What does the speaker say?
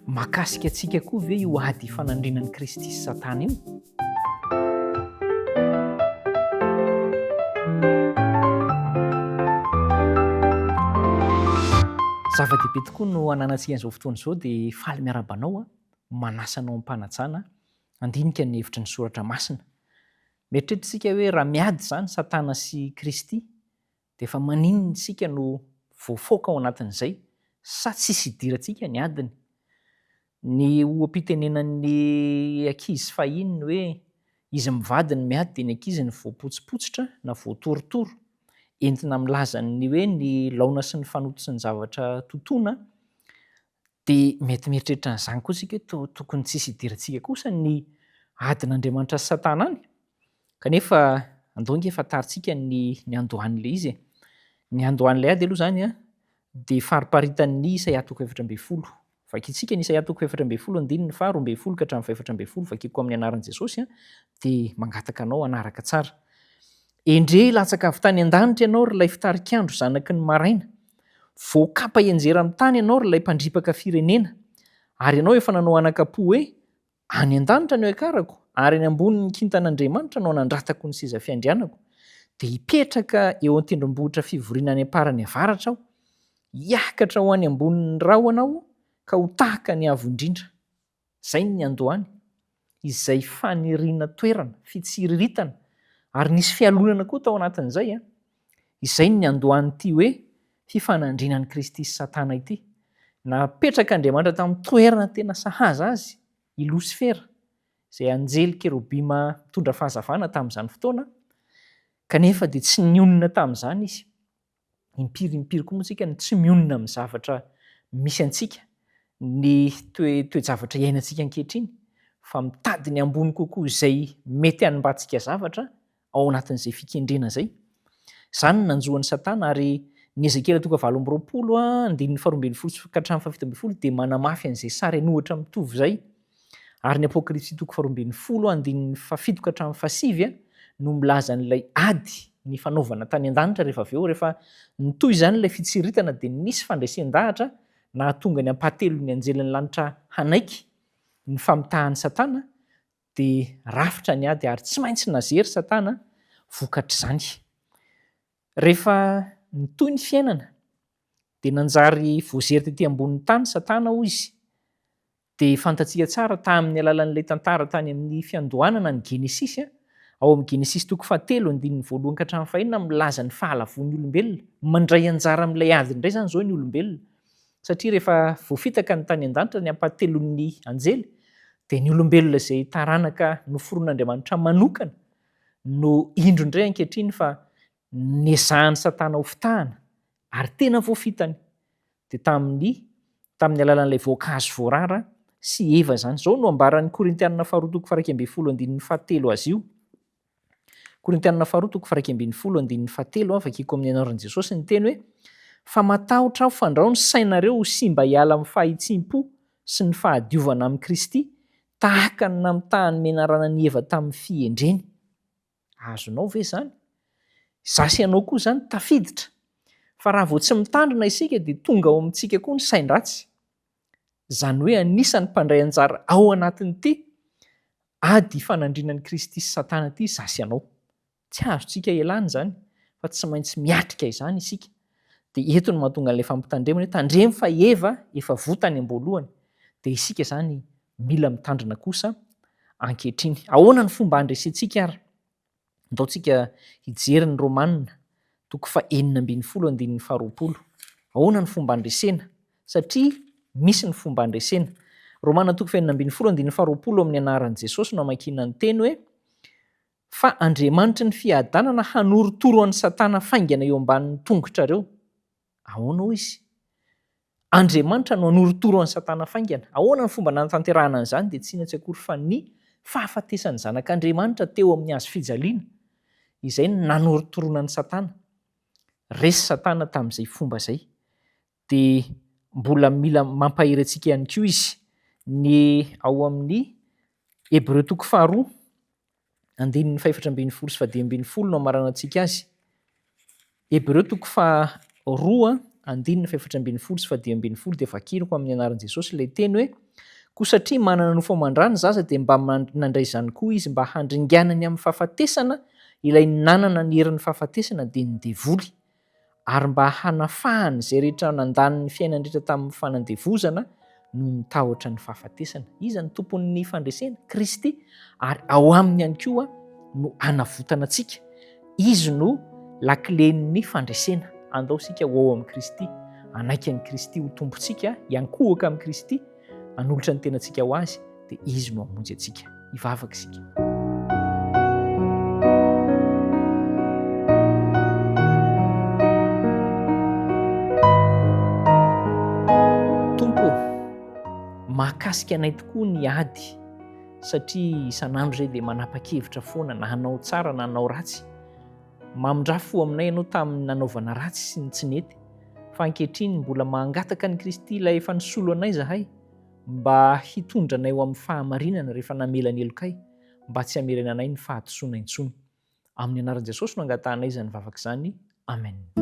Mahakasika antsika koa ve io ady ifanandrinan'i Kristy sy Satana io? Zava-dehibe tokoa no ananantsika an'izao fotoana izao dia faly miarahaba anao aho, manasa anao am-panajana handinika ny hevitry ny soratra masina. Mieritreritra isika hoe raha miady izany Satana sy Kristy dia efa maninona isika no voafaoka ao anatin'izay sa tsisy idirantsika ny adiny? Ny oham-pitenenan'ny ankizy fahiny ny hoe izy mivady no miady dia ny ankizy no voapotsipotsitra na voatorotoro. Entina milaza ny hoe ny laona sy ny fanoto sy ny zavatra totoina dia mety mieritreritra an'izany koa isika hoe toa tokony tsisy idirantsika kosa ny adin'Andriamanitra sy Satana any. Kanefa andao ange fantarintsika ny niandohan'ilay izy e. Ny niandohan'ilay ady aloha izany dia fariparitan'ny Isaia toko 14. Vakintsika ny Isaia toko 14 andininy faha 12 ka hatramin'ny faha 14, vakiko amin'ny anaran'i Jesosy dia mangataka anao hanaraka tsara. Endrey latsaka avy tany an-danitra ianao ry ilay fitarikandro zanaky ny maraina. Voakapa hianjera amin'ny tany ianao ry ilay mpandripaka firenena. Ary ianao efa nanao anakam-po hoe, Any an-danitra no hiakarako, ary any ambonin'ny kintan'Andriamanitra no hanandratako ny seza fiandrianako. Dia hipetraka eo an-tendrombohitra fivoriana any am-parany avaratra aho. Hiakatra ho any ambonin'ny rahona aho, ka ho tahaka ny Avo Indrindra. Izay no niandohany, izay faniriana toerana, fitsiriritana, ary nisy fialonana koa tao anatin'izay. Izay no niandohan'ity hoe fifanandrinan'i Kristy sy Satana ity. Napetrak'Andriamanitra tamin'ny toerana tena sahaza azy i Losifera, izay anjely kerobima mitondra fahazavana tamin'izany fotoana, kanefa dia tsy nionona tamin'izany izy. Impiry impiry koa moa isika no tsy mionona amin'ny zavatra misy antsika, ny toe-javatra iainantsika ankehitriny, fa mitady ny ambony kokoa izay mety hanimbantsika zavatra ao anatin'izay fikendrena izay. Izany no nanjo an'i Satana ary ny Ezekiela toko 28 andininy faharoa ambin'ny folo ka hatramin'ny fahafito ambin'ny folo dia manamafy an'izay sary an'ohatra mitovy izay. Ary ny Apokalypsy toko faharoa ambin'ny folo andininy fahafito ka hatramin'ny fahasivy no milaza an'ilay ady nifanaovana tany an-danitra rehefa avy eo. Rehefa nitohy izany ilay fitsiriritana dia nisy fandresen-dahatra nahatonga ny ampahatelon'ny anjelin'ny lanitra hanaiky ny famitahan'i Satana dia rafitra ny ady ary tsy maintsy nazery Satana vokatr'izany. Rehefa nitohy ny fiainana dia nanjary voazery tety ambonin'ny tany Satana hoy izy. Dia fantatsika tsara tamin'ny alalan'ilay tantara tany amin'ny fiandohana na ny Genesisy, ao amin'ny Genesisy toko fahatelo andininy voalohany ka hatramin'ny fahenina milaza ny fahalavoan'ny olombelona. Mandray anjara amin'ilay ady indray izany izao ny olombelona. Satria rehefa voafitaka ny tany an-danitra ny ampahatelon'ny anjely dia ny olombelona izay taranaka noforon'Andriamanitra manokana no indro indray ankehitriny fa nezahan'i Satana ho fitahana ary tena voafitany dia tamin'ny tamin'ny alalan'ilay voankazo voarara sy Eva izany. Izao no ambaran'ny Korintianina faharoa toko faha-11 andininy fahatelo azy io. Korintianina faharoa toko faha-11 andininy fahatelo, vakiko amin'ny anaran'i Jesosy ny teny hoe, Fa matahotra aho fandrao ny sainareo ho simba hiala amin'ny fahitsiam-po sy ny fahadiovana amin'i Kristy, tahaka ny namitahan'ny menarana an'i Eva tamin'ny fihendreny. Azonao ve izany? Izaho sy ianao koa izany tafiditra. Fa raha vao tsy mitandrina isika dia tonga ao amintsika koa ny sain-dratsy. Izany hoe anisan'ny mpandray anjara ao anatin'ity ady ifanandrinan'i Kristy sy Satana ity izaho sy ianao. Tsy azontsika ialana izany fa tsy maintsy miatrika izany isika. Dia eto no mahatonga an'ilay fampitandremana hoe tandremo fa Eva efa voa tany am-boalohany. Dia isika izany mila mitandrina kosa ankehitriny. Ahoana ny fomba handresentsika ary? Andao tsika hijery ny Romana toko faha-16 andininy faha-20. Ahoana ny fomba handresena? Satria misy ny fomba handresena. Romana toko faha-16 andininy faha-20 amin'ny anaran'i Jesosy no amakiana ny teny hoe, Fa Andriamanitry ny fiadanana hanorotoro an'i Satana faingana eo ambanin'ny tongotrareo. Ahoana hoy izy? Andriamanitra no hanorotoro an'i Satana faingana. Ahoana ny fomba nanatanterahana an'izany? Dia tsy inona tsy akory fa ny fahafatesan'ny Zanak'Andriamanitra teo amin'ny hazo fijaliana, izay no nanorotoroana an'i Satana. Resy Satana tamin'izay fomba izay. Dia mbola mila mampahery antsika ihany koa izy. Ny ao amin'ny Hebreo toko faharoa, andininy fahefatra ambin'ny folo sy fahadimy ambin'ny folo no amaranantsika azy. Hebreo toko faharoa, andininy fahefatra ambin'ny folo sy fahadimy ambin'ny folo dia vakiriko amin'ny anaran'i Jesosy ilay teny hoe, Koa satria manana nofo aman-dra ny zaza dia mba nandray izany koa izy mba handringanany amin'ny fahafatesana ilay nanana ny herin'ny fahafatesana dia ny devoly, ary mba hanafahany izay rehetra nandany ny fiainany rehetra tamin'ny fanandevozana noho ny tahotra ny fahafatesana. Iza no tompon'ny fandresena? Kristy, ary ao aminy ihany koa no hanavotana antsika. Izy no lakilen'ny fandresena. Andao isika ho ao amin'i Kristy, hanaiky an'i Kristy ho Tompontsika, hiankohoka amin'i Kristy, hanolotra ny tenantsika ho Azy, dia Izy no hamonjy antsika. Hivavaka isika. Tompo ô, mahakasika anay tokoa ny ady satria isan'andro izay dia manapa-kevitra foana na hanao tsara na hanao ratsy. Mamindrà fo aminay Ianao tamin'ny nanaovana ratsy sy ny tsy nety, fa ankehitriny mbola mangataka an'i Kristy ilay efa nisolo anay izahay mba hitondra anay ho amin'ny fahamarinana rehefa namela ny helokay, mba tsy hamerenanay ny fahadisoana intsony. Amin'ny anaran'i Jesosy no angatahanay izany vavaka izany. Amen.